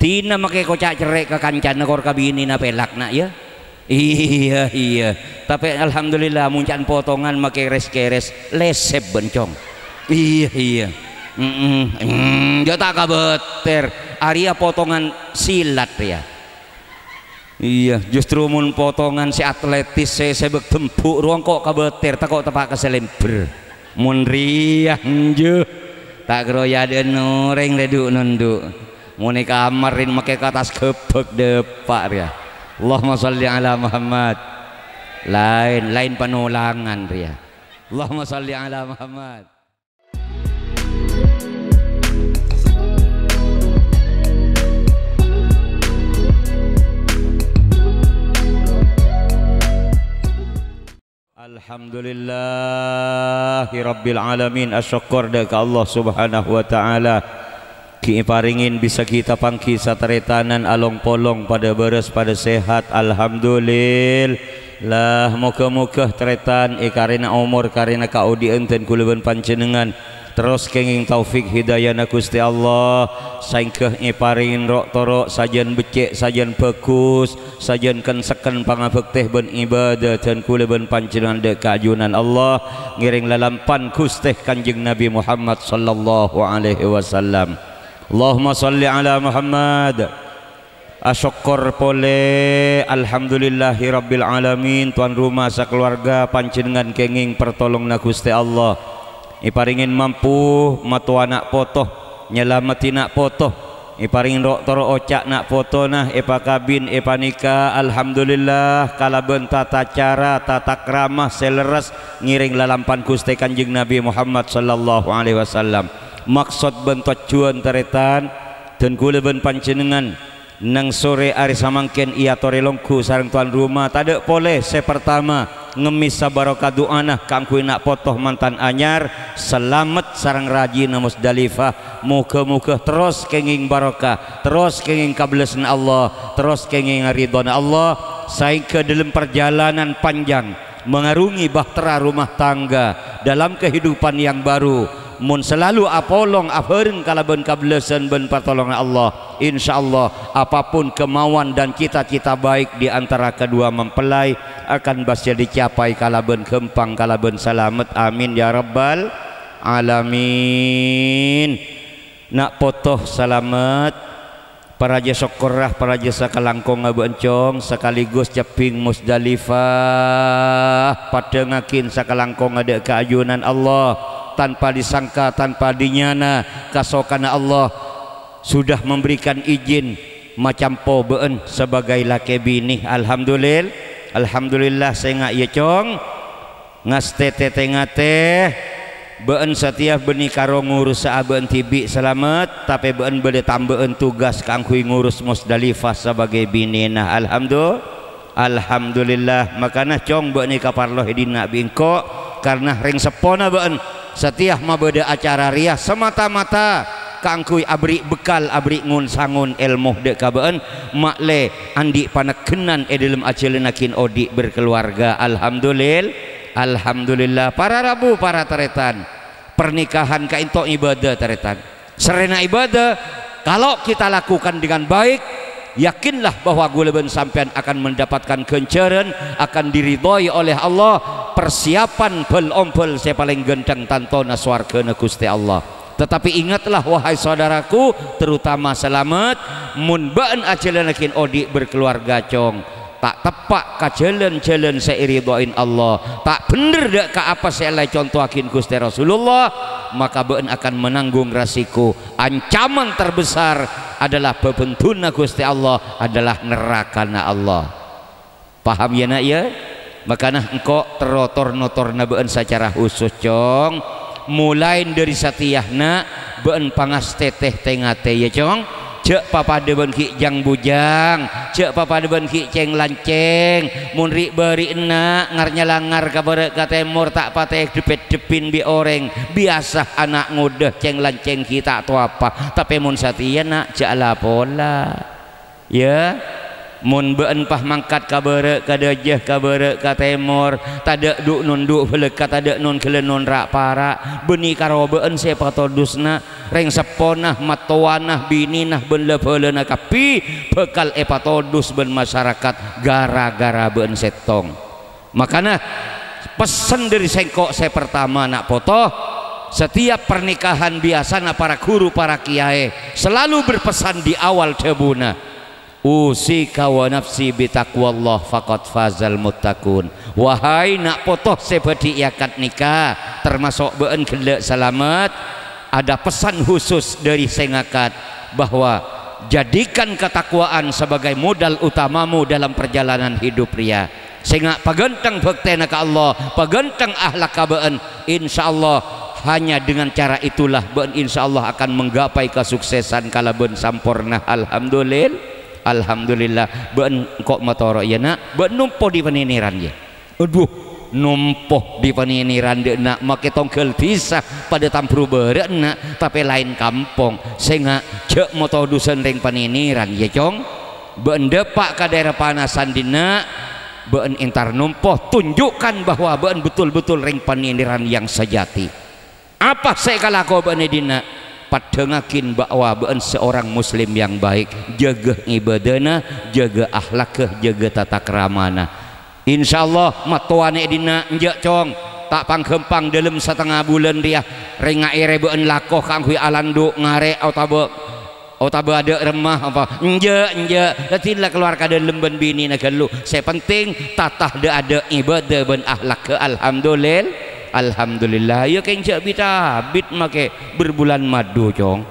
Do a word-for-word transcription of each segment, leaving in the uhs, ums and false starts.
Dina makè koca' cerrè' ka kancana, kor ka binèna pèlak, na', yâ? Iyâ, iyâ. Tapè alhamdulillah, mon ca'na potongan makè res-keres, lèsèp bân, Cong. Iyâ, iyâ. Mm-mm. Mm, jâ' ta' kabâter. Arèya potongan silat, yâ. Iyâ, justru mon potongan sè atletis, sè, sè bâk dembu' rowa engko' kabâter, tako' teppa' ka sè lèmbâr. Mon rèya, enjâ. Ta' kèra yâ adâ'na orèng rè dhu'-nondhu'. Mon è kamar rèn makè ka attas ghâbâk dâpa' rèya. Allahumma shalli ala Muhammad. Laèn, laèn panolangan rèya. Allahumma shalli ala Muhammad. Alhamdulillahirabbil alamin. Asokkor dâ' ka Allah Subhanahu wa Ta'ala, ghi' èparèngè bisa ghi' tapangghi sataretanan along-polong padâ bârâs padâ sehat. Alhamdulillah. Moghâ-moghâ tarètan è karèna omor, karèna kaodi'ân dân kaulâ bân panjhennengngan terros kèngèng taufik hidayana Ghustè Allah, saèngghâ èparèngè ro'-toro' sajân beccè', sajân bhâghus, sajân kèn-sèkèn pangabhâktè bân ibâdâ dân kaulâ bân panjhennengngan dâ' ka ajunan Allah, ngèrèng lalampan Ghustè Kanjeng Nabi Muhammad sallallahu alaihi wasallam. Allahumma shalli ala Muhammad. Asokkor polè, alhamdulillahirabbil alamin, towan roma sakalowarga panjhennengngan kèngèng partolonganna Ghustè Allah. Èparèngè mampu matowa na' poto, nyalameddhi na' poto, èparèngè ro'-toro' oca' na' potona, èpakabin, èpanèka, alhamdulillah, kalabân tata cara, tata krama sè lerres ngèrèng lalampan Ghustè Kanjeng Nabi Muhammad sallallahu alaihi wasallam. Maksod bân tojjhuwân tarètan, dân kaulâ bân panjhennengngan, neng sorè arè samangkèn èyatorè longghu sareng towan roma, tadâ' polè. Sè partama, ngemmèsa barokah du'ana kaangghuy na' poto mantan anyar, salamet sareng rajina Musdalifah. Moghâ-moghâ terros kèngèng barokah, terros kèngèng kabellassanna Allah, terros kèngèng ridhona Allah, saèngghâ dâlem parjhâlânan panjhâng, mengarungi bahtera rumah tangga dalam kehidupan yang baru, mon salalu apolong abhâreng kalabân kabellassan bân partolonganna Allah, insyaallah, apapun kemauan dan cita-cita baik di antara kedua mempelai akan bisa dicapai kalabân ghâmpang, kalabân salamet. Amin ya rabbal alamin. Na' poto salamet, parajâ sokkorra, parajâ sakalangkongnga bâ'na, Cong, sakaligus cabbhing Musdalifah, paddhângngaghin sakalangkongnga dâ' ka ajunan Allah, tanpa disangka, tanpa dinyana, kasokanna Allah sudah memberikan izin macampo bâ'na sabagai lakè binè. Alhamdulil-, alhamdulillah, sènga' yâ, Cong. Ngastètè tè-ngatè, bâ'na satèya bânnè karo ngurussa bâ'na dhibi' salamet, tapè bâ'na bâdâ tambâ'ân tugas kaangghuy ngurus Musdalifah sabâgâi binèna. Alhamdu-, alhamdulillah. Makana, Cong, bâ'na èkaparlo èdina bi' engko', karna rèng seppona bâ'na satèya mabâdâ acara rèya samata-mata kaangghuy aberri' bekkal, aberri' ngon-sangon èlmo dâ' ka bâ'na, ma'lè andi' panegghennan è dâlem ajhâlânnaghin odi' berkeluarga. Alhamdulil-, Alhamdulillah, para rabu, para tarètan, pernikahan ka'ento' ibâdâ, tarètan. Sarrèna ibâdâ, kalau kita lakukan dengan baik, yakinlah bahwa kaulâ bân sampèyan akan mendapatkan ganjaran, akan diridhoi oleh Allah, persiapan bhâl-ombhâl sè palèng ghântheng tantona sowarghâna Ghustè Allah. Tetapi ingatlah, wahai saudaraku, terutama salamet, mon bâ'na ajhâlânnaghin odi' berkeluarga, Cong, ta' teppa' ka jhâlân-jhâlân sè èridhoin Allah, ta' bhendher dâ' ka apa sè la ècontoaghin Ghustè Rasulullah, maka bâ'na akan menanggung resiko. Ancaman terbesar adalah bhâbhândhuna Ghustè Allah, adalah nerrakana Allah. Paham, yâ, na', yâ? Makana engko' terro tor-notorna bâ'na sacara khusus, Cong. Molaè dâri satèya, na', bâ'na pangastètè tè-ngatè, yâ, Cong. Jhâ' papadâ bân ghi' jâng-bujâng, jhâ' papadâ bân ghi' cèng-lancèng. Mon ri'-bâri'na ngar-nyalangar ka bârâ' ka tèmor, ta' patè dhebbhit-dhebbhin bi' orèng. Biyasa ana' ngodâ cèng-lancèng ghi' ta' tao apa. Tapè mon satèya, na', jhâ' la-pola. Yâ, Mon bâ'ân pas mangkat ka bârâ', ka dâjâ, ka bârâ', ka tèmor, tadâ' du-nondu' bâlâkka', tadâ' non-ghellâ' non ra'-para', bânnè karo bâ'ân sè èpatodus, na'. Rèng seppona, mattowana, binèna, bân la-bhâlâna kabbhi bhâkal èpatodus bân masyarakat ghârâ-ghârâ bâ'ân sèttong. Makana, pessen dâri sèngko' sè partama, na' poto, setiap pernikahan biyasana para ghuru, para kiyaè selalu berpesan di awal dhâbuna, "Usika wa nafsi bitaqwallah faqad fazal muttaqun." Wahai na' poto sè bâdhi è akad nika, termaso' bâ'ân ghellâ' salamet, ada pesan khusus dâri sè ngakad bahwa jadikan ketakwaan sebagai modal utamamu dalam perjalanan hidup rèya. Sènga' paghânteng bhâktèna ka Allah, paghânteng ahlakka bâ'ân. Insyaallah, hanya dengan cara itulah bâ'ân insyaallah akan menggapai kasuksesan kalabân samporna. Alhamdulil-, alhamdulillah. Bâ'ân engko' matoro', yâ, na'. Bâ'ân nompo dhi' panènèran, yâ. Adhu, nompo dhi' panènèran, dâ' na', makè tongghâl dhisa padâ tambhuru bârâ', na', tapè laèn kampong. Sènga' jhâ' matodusân rèng panènèran, yâ, Cong. Bâ'ân dâpa' ka daerah Panasan dinna', bâ'ân entar nompo, tunjukkan bahwa bâ'ân betul-betul rèng panènèran yang sejati. Apa sè èkalako bâ'ân è dinna'? Paddhângaghin bahwa bâ'ân seorang muslim yang baik, jâgâ ibadana, jâgâ ahlakka, jâgâ tata kramana. Insyaallah, mattowana è dinna', enjâ', Cong. Ta' pang-ghâmpang, dâlem satengnga bulân rèya, rèng ngaèrè bâ'ân lako kaangghuy alandu', ngarè' otabâ Otabâ adâ' remma apa? Enjâ', enjâ'. Dhâddhi la kalowar ka dâlem bân binèna ghâllu. Sè penting, tata dâ'-adâ' ibâdâ bân ahlakka. Alhamdulil-, alhamdulillah. Yâ, kèng jhâ' bit-abit makè berbulan madu, Cong.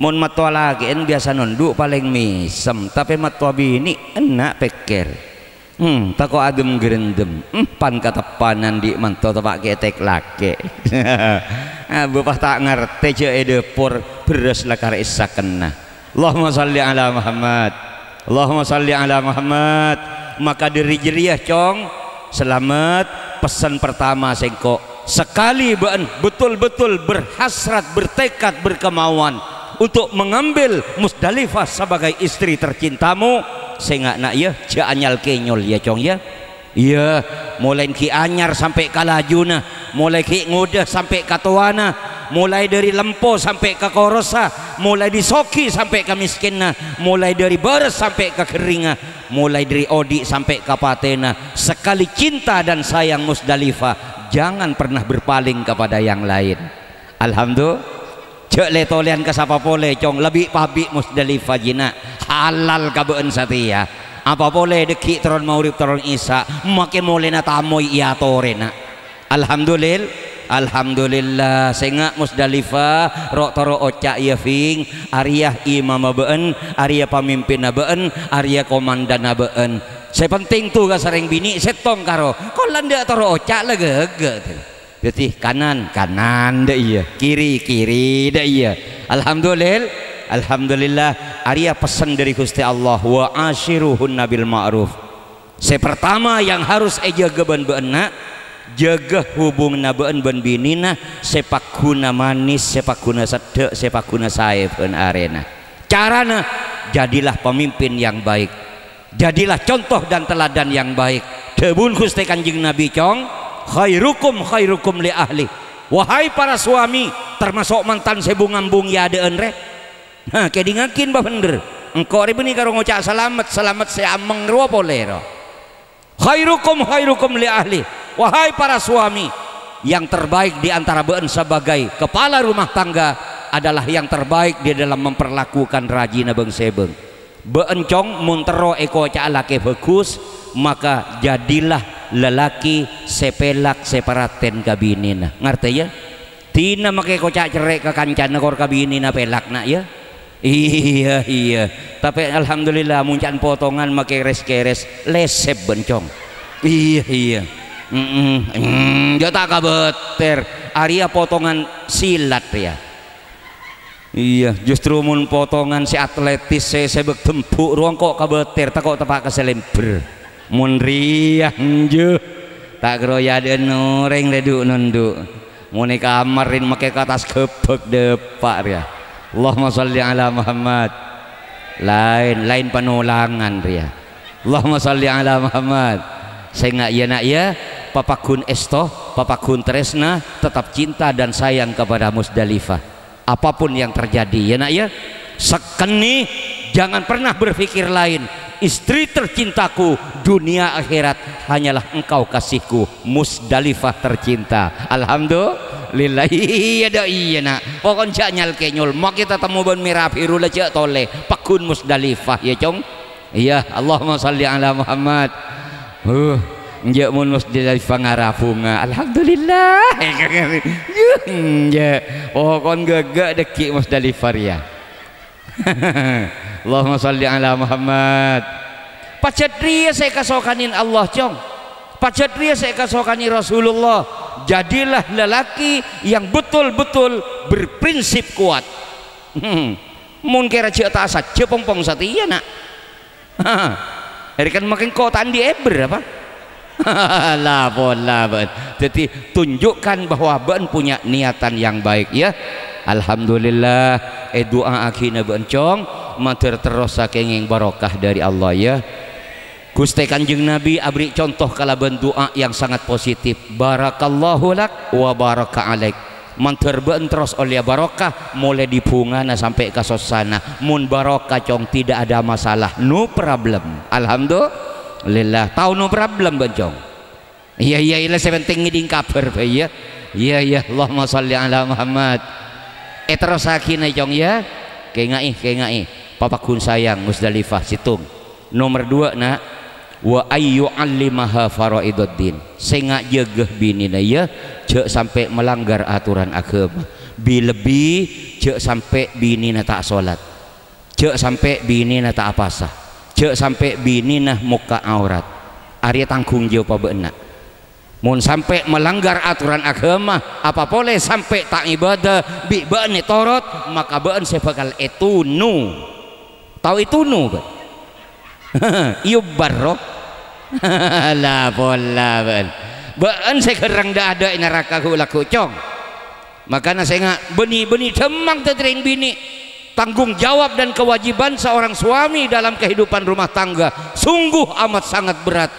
Mon mattowa lakè'en biyasa nondu' palèng mèsem, tapè mattowa binè' enna' pèkkèr. Hmm, tako' adem-grendem. Hmm, pan kateppanan dhi' manto teppa' kè' tek-lakè'. Abâ pas ta' ngartè jhâ' è dâpor bherrâs la karè' èssakenna. Allahumma shalli ala Muhammad. Allahumma shalli ala Muhammad. Maka dâri jârèya, Cong, salamet, pessen pertama sèngko'. Sekali bâ'ân betul-betul berhasrat, bertekad, berkemauan untuk mengambil Musdalifah sebagai istri tercintamu, sènga' na', yâ, jhâ' anyal-kènyol, yâ, Cong, yâ. Iyâ, molaè ghi' anyar sampè' ka lajuna, molaè ghi' ngodâ sampè' ka towana, molaè dâri lempo sampè' ka korosa, molaè dâri soghi sampè' ka mèskènna, molaè dâri bârâs sampè' ka ghâringnga, molaè dâri odi' sampè' ka patèna. Sekali cinta dan sayang Musdalifah, jangan pernah berpaling kepada yang lain. Alhamdulillah. Jhâ' lè-tolèyan ka sapa polè, Cong, lebbi' pabi' Musdalifah jiyâ, na'. Halal ka bâ'ân satèya. Apa polè dâgghi' terron maghrib, terron isya, makè molèna tamoy èyatorè, na'. Alhamdulil-, alhamdulillah, sènga' Musdalifah, ro'-toro' oca', yâ, Fing, arèya imamma bâ'ân, arèya pamimpinna bâ'ân, arèya komandanna bâ'ân. Sè penting tu ka sareng binè' sèttong karo, kola endâ' toro' oca' la ghâghâ, tu. Dhâddhi, kanan, kanan, dâ' iyâ. Kiri, kiri, dâ' iyâ. Alhamdulil-, alhamdulillah. Arèya pessen dâri Ghustè Allah, "Wa asyiruhunna bil ma'ruf." Sè pertama yang harus èjâgâ bân bâ'ân, na', jâgâ hubunganna bâ'ân bân binèna sè pagghuna manis, sè pagghuna seddhâ', sè pagghuna saè bân arèna. Carana, jadilah pemimpin yang baik. Jadilah contoh dan teladan yang baik. Dhâbuna Ghustè Kanjeng Nabi, Cong, "Khairukum khairukum li ahli." Wahai para suami, termaso' mantan sè bung-ambung è adâ'ân rè. Nah, kèdingngaghin bâ bhendher. Engko' rè bânnè karo ngoca' salamet, salamet sè ameng rowa polè, ro. "Khairukum khairukum li ahli." Wahai para suami, yang terbaik di antara bâ'ân sebagai kepala rumah tangga adalah yang terbaik di dalam memperlakukan rajina bâng-sèbâng. Bâ'ân, Cong, mon terro èkoca'a lakè bhâghus, maka jadilah lalakè sè pèlak, sè paratèn ka binèna. Ngartè, yâ? Dina makè koca' cerrè' ka kancana, kor ka binèna pèlak, na', yâ? Iyâ, iyâ. Tapè alhamdulillah, mon ca'na potongan makè rès-kèrès, lèsèp bâ'ân, Cong. Iyâ, iyâ. Mm-mm. Mm, jhâ' ta' kabâtèr. Arèya potongan silat, yâ. Iyâ, justru mon potongan sè atletis, sè sèbâk dembhu' rowa engko' kabâtèr, tako' teppa' ka sè lèmbâr. Mon rèya, enjâ, ta' kèra è adâ'ân orèng rè du-nondu'. Mon è kamar rèn makè ka attas ghâbâk dâpa' rèya. Allahumma shalli ala Muhammad. Laèn, laèn panolangan rèya. Allahumma shalli ala Muhammad. Sènga' ya, Na', ya. Papaggun èsto, papaggun tarèsna, tetap cinta dan sayang kepada Musdalifah. Apapun yang terjadi, ya, Na', ya. Sekennè, jangan pernah berpikir lain. Istri tercintaku, dunia akhirat, hanyalah engkau kasihku, Musdalifah tercinta. Alhamdulillah. Iyâ, dâ' iyâ, Na'. Pokon jhâ' nyal-kènyol. Ma'kè tatemmo bân mèra bhiru la jhâ' tolè. Paggun Musdalifah, ya, Cong. Iyâ, Allahumma shalli ala Muhammad. Huh, enjâ' mon Musdalifah ngara bhunga. Alhamdulillah. Yuh, enjâ'. Pokon ghâghâ' dhâggi' Musdalifah rèya. Allahumma shalli ala Muhammad. Pajhât rèya sè èkasokanè Allah, Cong. Pajhât rèya sè èkasokanè Rasulullah. Jadilah lelaki yang betul-betul berprinsip kuat. Mon kèra jhâ' ta' sajjhâ pongpong satèya, Na'. Èrèkan makèngko' ta' andi' èbher apa? La pola bâ'en. Dhâddhi, tunjukkan bahwa bâ'en punya niatan yang baik, ya. Alhamdulillah, èdu'aaghina bâ'en, Cong. Mandhâr terros sakèngèng barokah dhâri Allah, ya. Ghustè Kanjeng Nabi aberri' conto kalabân du'a yang sangat positif. "Barakallahu lak wa baraka alaik." Mandhâr bâ'en terros ollèya barokah, molaè dâri bhungana sampè' ka sossana. Mon barokah, Cong, tidak ada masalah. No problem. Alhamdulillah. Tao no problem bâ'en, Cong? Iyâ, iyâ, iyâ, sè pentèng ngèdhing kabhâr bhâi, ya. Iyâ, iyâ. Allahumma shalli ala Muhammad. Èterrossaghina, Cong, ya. Kèngaè, kèngaè. Papaggun sayang, Musdalifah, sèttong. Nomer duwâ', Na', wa ayyu'allimaha fara'iduddin. Sènga' jâgâ binèna, ya, jhâ' sampè' malanggar atoran aghâma. Bi-, lebbi jhâ' sampè' binèna ta' solat. Jhâ' sampè' binèna ta' apasa. Jhâ' sampè' binèna mokka' aurat. Arèya tangghung jawabbhâ bâ'en, Na'. Mon sampè' malanggar atoran aghâma, apa polè sampè' ta' ngibâdâ, bi' bâ'en ètorot, maka bâ'en sè bhâkal ètono. Tao ètono, bâ'en? Èobbhâr, ro? La pola, bâ'en. Bâ'en sè ghârrâng dâ'-adâ' è naraka ghu'-lagghu', Cong. Makana sènga' bânnè-bânnè dhâmmang dhâddhi rèng binè'. Tanggung jawab dan kewajiban seorang suami dalam kehidupan rumah tangga sungguh amat sangat berat.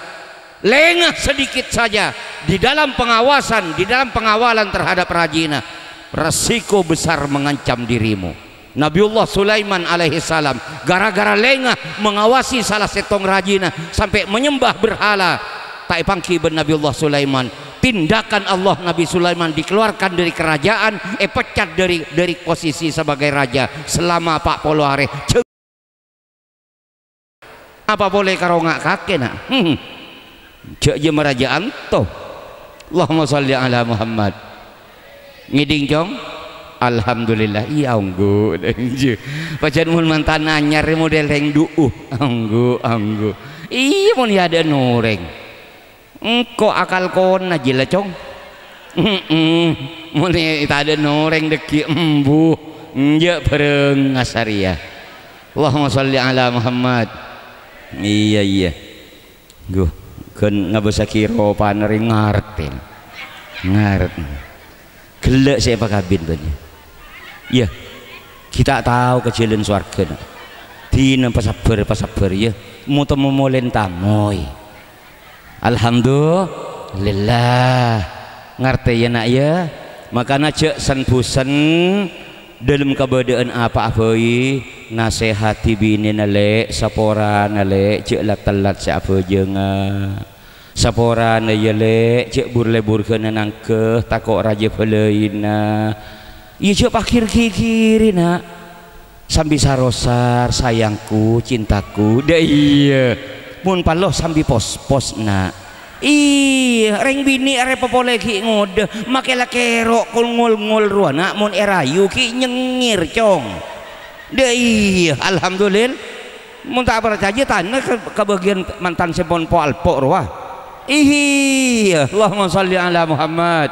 Lengah sedikit saja di dalam pengawasan, di dalam pengawalan terhadap rajina, resiko besar mengancam dirimu. Nabiullah Sulaiman alaihissalam gara-gara lengah mengawasi salah sèttong rajina sampè' menyembah berhala, ta' èpangghi bân Nabiullah Sulaiman. Tindakan Allah, Nabi Sulaiman dikeluarkan dari kerajaan, èpecat dari, dari posisi sebagai raja selama empat puluh hari. Apa polè karo nga' kakè, Na'? Hmm. Jhâ' jhâ' maraja anto. Allahumma shalli ala Muhammad. Ngèdhing, Cong? Alhamdulillah. Iyâ, ongghu. Pajhât mon mantan anyar model rèng du'u. Ongghu, ongghu. Iyâ, mon è adâ'na orèng. Engko' akal kona jiyâ la, Cong. Heeh. Mon è tadâ' orèng dhâggi' embu, enjâ' bhârâng asarèya. Allahumma shalli ala Muhammad. Iyâ, iyâ. Ghu, ghân ngabâssaghi ropana rèng ngartè. Ngartè. Ghellâ' sè èpakabin bâ'na. Iyâ, ghi' ta' tao ka jhâlân sowarghâna. Dinah pasabbhâr, pasabbhâr, iyâ. Mo-temmo molèn tamoy. Alhamdulillah. Ngartè, yâ, Na', yâ. Makana jhâ' sen-bhusen dâlem kabâdâ'ân apa'a bhâi, nasèhadhi binèna, Lè', saporana, Lè', jhâ' lat-tellat sè abhâjânga. Saporana, yâ, Lè', jhâ' bur-lebur ghâna nangghâ, tako' rajâ bhâlâina. Iyâ, jhâ' pagghir-ghighiri, Na'. Sambi sar-osar, sayangku, cintaku. Dâ' iyâ, mon palo sambi pos-pos, Na'. Iyâ, rèng binè' arè papolè ghi' ngodâ, makè la kèro' kol-ngol-ngol rowa, Na', mon èrayu ghi' nyengngèr, Cong. Dâ' iyâ, alhamdulillah. Mon ta' parcajâ, tanya ka, ka bâgiyân mantan sè pon po-alpo' rowa. Iyâ, Allahumma shalli ala Muhammad.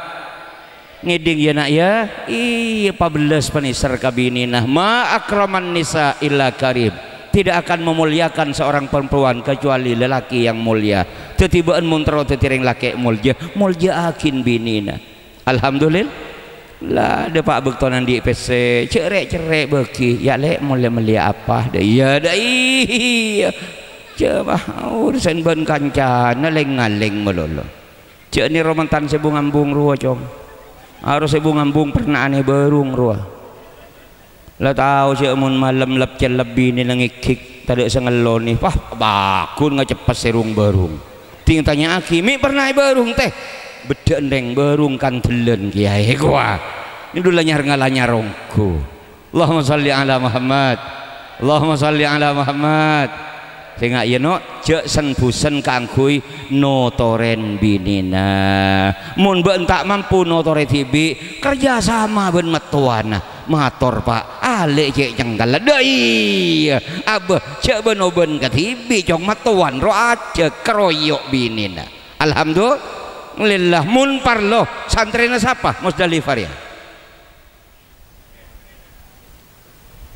Ngèdhing, yâ, Na', yâ. Iyâ, pabellas panèser ka binèna. Ma akraman nisa illa karim. Tidak akan memuliakan seorang perempuan kecuali lelaki yang mulia. Dhâddhi bâ'ân mon terro dhâddhi rèng lakè' molja, molja'aghin binèna. Alhamdulillah. La, dâpa' bâktona andi' pèssè, jhâ' rè'-cerrè' bâgi. "Yâ', Lè', molè mellèya apa?" "Dâ' iyâ, dâ' iyâ." Jhâ', bâh, urusan bân kancana lèng-ngalèng malolo. Jhâ' nèro mantan sè bu-ngambung rowa, Cong. Arowa sè bu-ngambung perna'an è bârung rowa. La tao jhâ' mon malem lep-cellep binèna ngègghik, tadâ' sè ngellonè. Wah, bâgun ngaceppes è rung-bârung. Ding tanya'aghi, "Mè' perna è bârung, tè?" "Beddhâ'ân rèng bârung kan dhellân, kèyaè," kowa. Nèko la nyar-ngalanyar ongghu. Allahumma shalli ala Muhammad. Allahumma shalli ala Muhammad. Sènga' iyâ, no', jhâ' sen-bhusen kaangghuy notorè binèna. Mon bâ'na ta' mampu notorè dhibi', kerja sama bân mattowana. "Mator, Pa', alè' cè' cengkella." "Dâ' iyâ, Abah, jhâ' bân-obân kadhibi', Cong, mattowan ro ajhâk karoyok binèna." Alhamdulillah, mon parlo, santrèna sapa? Musdalifah rèya.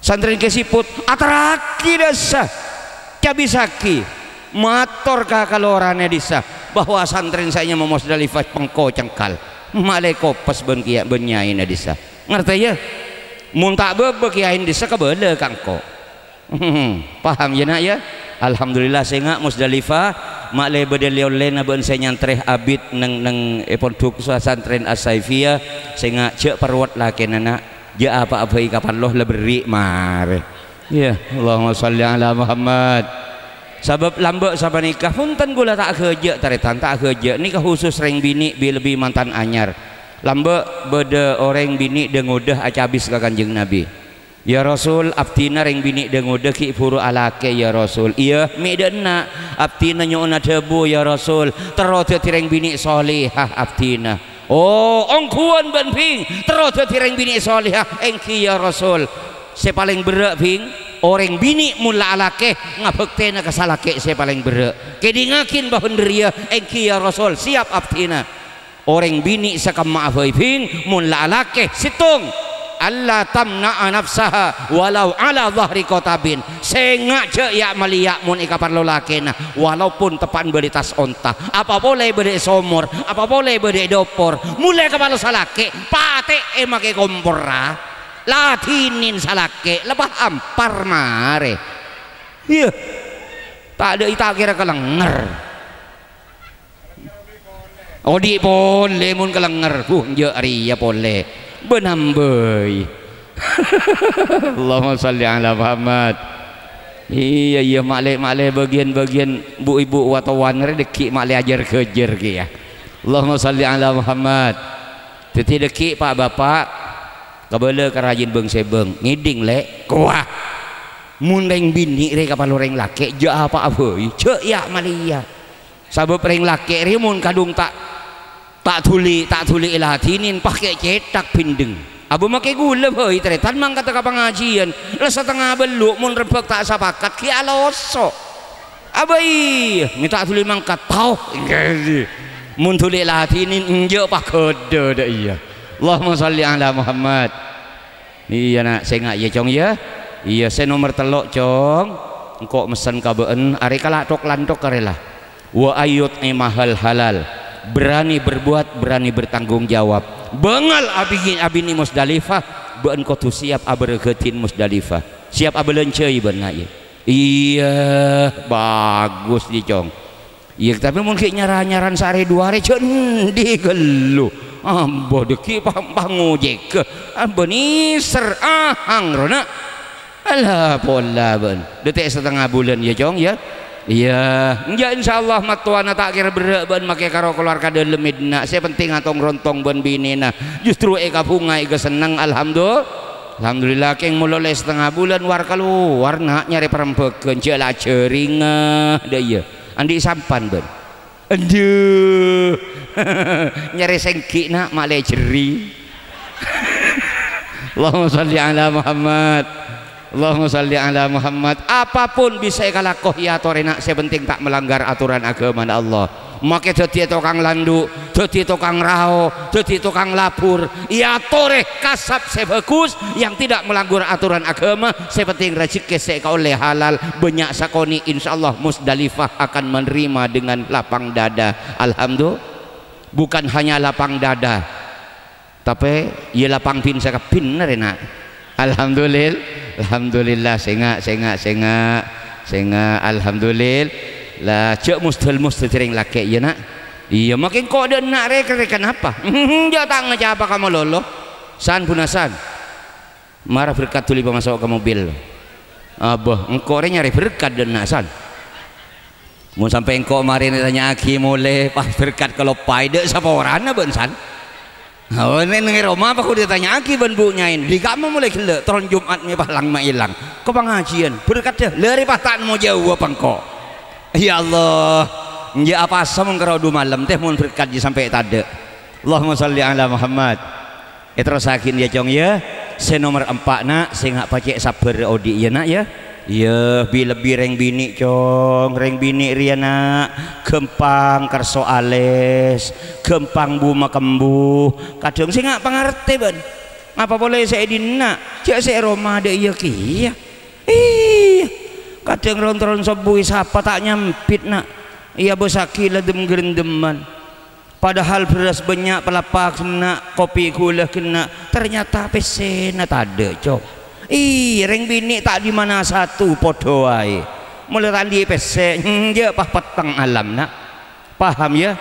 Santrèna Kè Siput, aterraghi dissa', cabisaghi, mator ka kalowarana dissa' bahwa santrèna sè nyama Musdalifah pengko cengkal, ma'lè kopes bân kèya-, bân nyaèna dissa'. Ngartè, yâ? Mon ta' bâbâ kèyaèna dissa' kabâlâ ka engko'. Paham, yâ, Na', yâ? Alhamdulillah, sènga' Musdalifah, ma'lè bâdâ lè-ollèna bân sè nyantrè abit neng, neng è pondhuk pesantren As-Saifiyah, sènga' jhâ' parowet lakèna, Na'. Jhâ' apa'a bhâi kaparlo la berri' marè. Iyâ, Allahumma shalli ala Muhammad. Sabâb lambâ' sapanèka, bhunten kaulâ ta' ghâjâ', tarètan ta' ghâjâ'. Nèka khusus rèng binè' bi-, lebbi mantan anyar. Lambâ' bâdâ orèng binè' dâ-ngodâ acabis ka Kanjeng Nabi. "Yâ Rasul, abdhina rèng binè' dâ-ngodâ ghi' bhuru alakè, yâ Rasul." "Iyâ, mè' dâ' enna'." "Abdhina nyo'ona dhâbu, yâ Rasul, terro dhâddhi rèng binè' solèhah abdhina." "Oh, ongghuwân bâ'na, Bhing, terro dhâddhi rèng binè' solèhah." "Èngghi, yâ Rasul." Sè palèng berrâ', Bhing, orèng binè' mon la alakè ngabhâktèna ka salakè sè palèng berrâ'. Kèdingngaghi bân rèya, "Èngghi, yâ Rasul, siap abdhina." Orèng binè' sè kemma'a bhâi, Bhing, mon la alakè, sèttong. "Alla tamna'a nafsaha walau ala dhahri qatabin." Sènga' jhâ' ya'-malèya' mon èkaparlo lakèna, walaupun teppa'na bâdâ è attas onta, apa polè bâdâ è somor, apa polè bâdâ è dâpor, molaè kaparlo salakè, patè'è makè komporra, ladhinèn salakè, lebâ ampar marè. Iyâ, ta' dâ' ta' kèra kalènger. Odi' polè mon kalènger. Huh, enjâ' rèya polè. Bân ambâi. Allahumma shalli ala Muhammad. Iyâ, iyâ, ma'lè, ma'lè, bâgiyân-bâgiyân bu-ibu wattowan rè dâgghi' ma'lè ajhâr-ghâjhâr kèya. Allahumma shalli ala Muhammad. Dhâddhi dâgghi', Pa', Bapa', kabâlâ ka rajina bâng-sèbâng. Ngèdhing, Lè'. Kowah. Mon rèng binè' rè kaparlo rèng lakè', jhâ' apa'a bhâi. Jhâ' ya'-malèya'. Sabâb rèng lakè' rèya mon kadhung ta', ta' dhuli, ta' dhuli èladhinèn, pakè cèthak bhindheng. Abâ makè ghulâ bhâi, tarètan mangkada ka pangajiân. La satengnga bâllu' mon rebbhâk ta' sapakat ghi' aloso'. Abâ iyâ, mè' ta' dhuli mangkat, tao. Mon dhuli èladhinèn, enjâ' paghâdhâ dâ' iyâ. Allahumma shalli ala Muhammad. Iyâ, Na', sènga' iyâ, Cong, yâ. Iyâ, sè nomer tello', Cong. Engko' messen ka bâ'en, arè kala thok-lanthok arè la. Wa ayyut'imahal halal. Berani berbuat, berani bertanggung jawab. Bângal abinè-, abinè Musdalifah, bâ'en kodhu siap abhârâghâdhin Musdalifah. Siap abhâlânjhâi bâ'en, Na', yâ. Iyâ, bagus, Cong. Iyâ, tapè mon ghi' nyar-anyaran saarè duwaarè, jhâ' endi ghâllu. Ambo dâgghi' pa-, pangojèghâ. Ambo nèser, ahang, ro, Na'. Ala pola bâ'en. Dâtè' satengnga bulân, yâ, Cong, yâ. Iyâ, enjâ', insyaallah, mattowana ta' kèra berrâ' bâ'en makè karo kalowarga dâlem, èdinna'. Sè pentèng atong-rontong bân binèna. Justru èkabhunga, èkasenneng, alhamdu-, alhamdulillah, kèng molo lè satengnga bulân, war kalowar, Na', nyarè parembhâghân, jhâ' la ajhâringa, dâ' iyâ. Andi' sampan, bân. Endu. Nyarè sènggi', Na', ma'lè jherri. Allahumma shalli ala Muhammad. Allahumma shalli ala Muhammad. Apapun bisa èkalako, èyatorè, Na', sè pentèng ta' melanggar aturan aghâmana Allah. Makè dhâddhiyâ tokang landhu', dhâddhiyâ tokang rao, dhâddhiyâ tokang labur, èyatorè kasab sè bhâghus, yang tidak melanggar aturan aghâma, sè pentèng rajhekkè sè èkaollè halal, bânnya' sakonè', insyaallah Musdalifah akan menerima dengan lapang dada. Alhamdulillah. Bukan hanya lapang dada, Tapè, iyâ lapang bhin sakabbhin arèna. Alhamdulil-, alhamdulillah, sènga', sènga', sènga', sènga', alhamdulil-, la, jhâ' musdhâl-musdhâl rèng lakè', iyâ, Na'. Iyâ, makè engko' dâ' enna' rè-, rè-, kenapa? Jhâ' ta' ngacapa ka malolo. San, buna, San. Mara berkat dhuli pamaso' ka mobil. Abâ, engko' rè nyarè berkat dâ' enna', San. Mon sampè' engko' marè ètanya'aghi molè, pas berkat kaloppaè, dâ' saporana bâ'na, San. Oh, nè-, neng è roma pas kodhu ètanya'aghi bân bu nyaèn. Dhi ka'emma molè ghellâ', tron Jum'at mè pas lang-maèlang. Ka pangajiân, berkat dâ, la rè pas ta' nemmo jâwâb engko'. Ya Allah, enjâ' apasa mon karo du malem, tè mon berkat jiyâ sampè' tadâ'. Allahumma shalli ala Muhammad. Èterrossaghin, yâ, Cong, yâ. Sè nomer empa', Na', sènga' pacè' sabbhâr odi', yâ, Na', yâ. Iyâ, bi-, lebbi rèng binè', Cong. Rèng binè' rèya, Na', ghâmpang kerso alès, ghâmpang bu-makembu. Kadhâng sènga' pangartè bâ'na. Apa polè sè è dinna', jhâ' sè è roma dâ' iyâ kèya. Iyâ, kadhâng ron-tron sobbhu èsapa ta' nyambit, Na'. Iyâ, bâsaghi la dem-gherendemman. Padahal bherrâs bânnya', palappa ghenna', kopi ghulâ ghenna', ternyata pèssèna tadâ', Cong. Iyâ, rèng binè' ta' dimana satu, padâ waè. Mola ta' andi' pèssè, enjâ' pas petteng alam, Na'. Paham, yâ?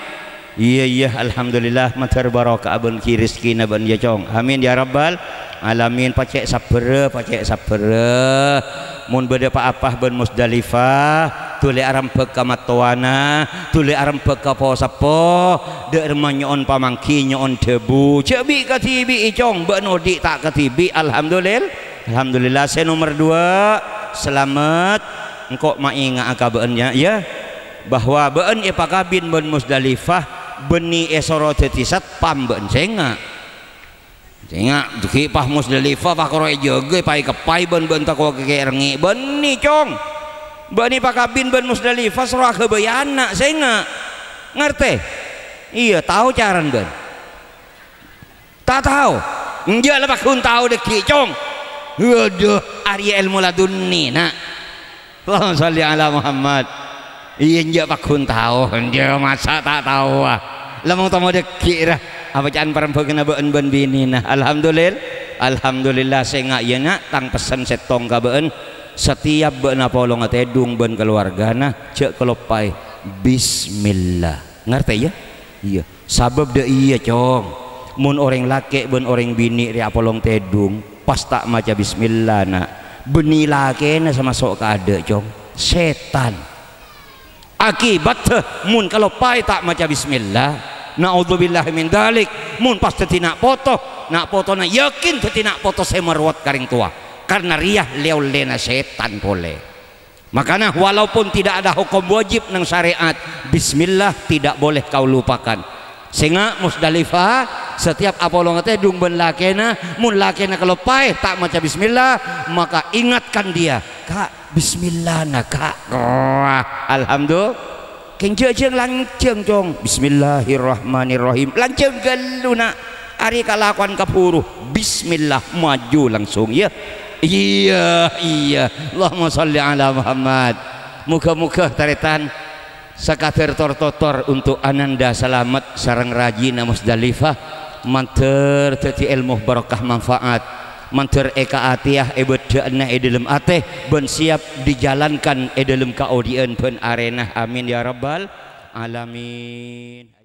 Iyâ, iyâ, alhamdulillah, mandhâr barokah bân ghi rejhekkèna bâ'na, yâ, Cong. Amin, ya rabbal alamin. Pacè' sabbhârâ, pacè' sabbhârâ. Mon bâdâ pa-apa bân Musdalifah, dhuli arembhâk ka mattowana, dhuli arembhâk ka po-seppo, dâ' remma nyo'on pamangghi, nyo'on dhâbu. Jhâ' bi'-kadhibi'i, Cong, bâ'na odi' ta' kadhibi', alhamdulil-, alhamdulillah. Sè nomer duwâ', salamet. Engko' maènga'a ka bâ'na, yâ, yâ, bahwa bâ'na èpakabin bân Musdalifah, bânnè èsoro dhâddhi satpam bân sènga'. Sènga', ghi' pas Musdalifah, pas koro èjâgâ, èpaè-kepaè bân, bân tako' kèkè' rengngè'. Bânnè, Cong. Bâ'na èpakabin bân Musdalifah, soro aghâbây ana', sènga'. Ngartè? Iyâ, tao carana bân. Ta' tao? Enjâ' la pagghun tao dhâggi', Cong. Waduh, arèya èlmo ladunni, Na'. Allahumma shalli ala Muhammad. Iyâ, enjâ' pagghun tao, enjâ' masa' ta' tao, ah. Lamong tomo dhâggi', ra. Apa ca'na parembhâghânna bâ'na bân binèna? Alhamdulil-, alhamdulillah, sènga', yâ, Na', tang pessen sèttong ka bâ'na. Setiap bâ'na apolonga tèdung bân kalowargana, jhâ' kaloppaè bismillah. Ngartè, yâ? Iyâ. Sabâb dâ' iyâ, Cong. Mon orèng lakè' bân orèng binè' rèya apolong tèdung, pas ta' maca bismillah, Na', bânnè lakèna sè maso' ka adâ', Cong. Sètan. Akibatta, mon kaloppaè ta' maca bismillah, naudzubillahi min dzalik, mon pas dhâddhi na' poto, na' potona yakin dhâddhi na' poto sè marowat ka rèng towa. Karna rèya lè-ollèna sètan polè. Makana, walaupun tidak ada hukum wajib neng syariat, bismillah tidak boleh kau lupakan. Sènga' Musdalifah, setiap apolonga tèdung bân lakèna, mon lakèna kaloppaè ta' maca bismillah, maka ingatkan dia, "Ka', bismillah, Na', Ka'." Wah, alhamdulillah. Kèng jhâ'-jhâ' lanjhâng, Cong. Bismillahirrahmanirrahim. Lanjhâng ghâllu, Na'. Arè kalakowan kabhuru. Bismillah, maju langsung, yâ. Iyâ, iyâ. Allahumma shalli ala Muhammad. Moghâ-moghâ, tarètan, sakadhâr tor-totor untuk Ananda Salamet sareng rajina Musdalifah, mandhâr dhâddhi èlmo barokah manfaat, mandhâr èkaatèya, èbâddhâ'âna è dhâlem atè, bân siap dijalankan è dhâlem kaodi'ân bân arèna. Amin, ya rabbal alamin.